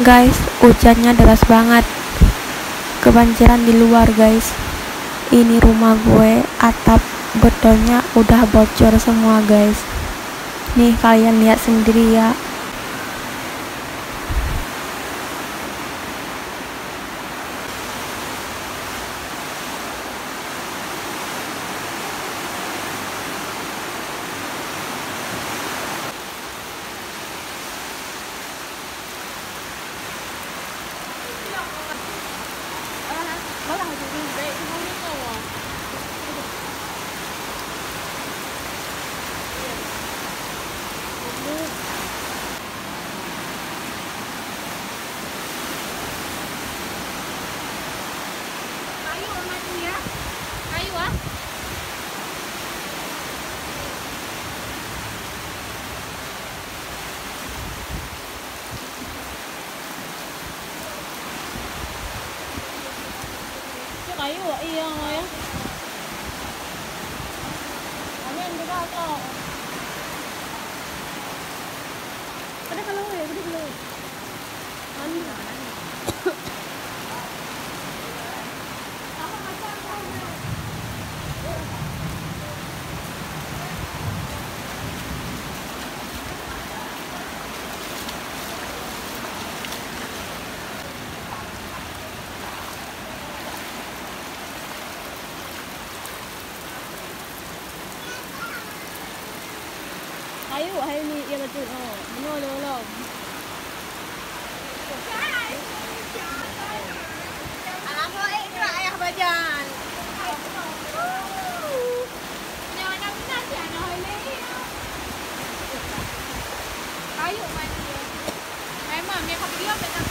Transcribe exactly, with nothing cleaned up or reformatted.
Guys, hujannya deras banget. Kebanjiran di luar, guys. Ini rumah gue, atap betonnya udah bocor semua, guys. Nih, kalian lihat sendiri ya. Cik kayu, iya, ya. Angin juga tau. Ada kalau ya, ada kalau. Angin. Kayu hai ni ia betul. Oh, menua lom. Alah, eh, itu ayah bajan. Nyawa nak minat ya, nak hai ni. Kayu mati. Memang dia kata dia tak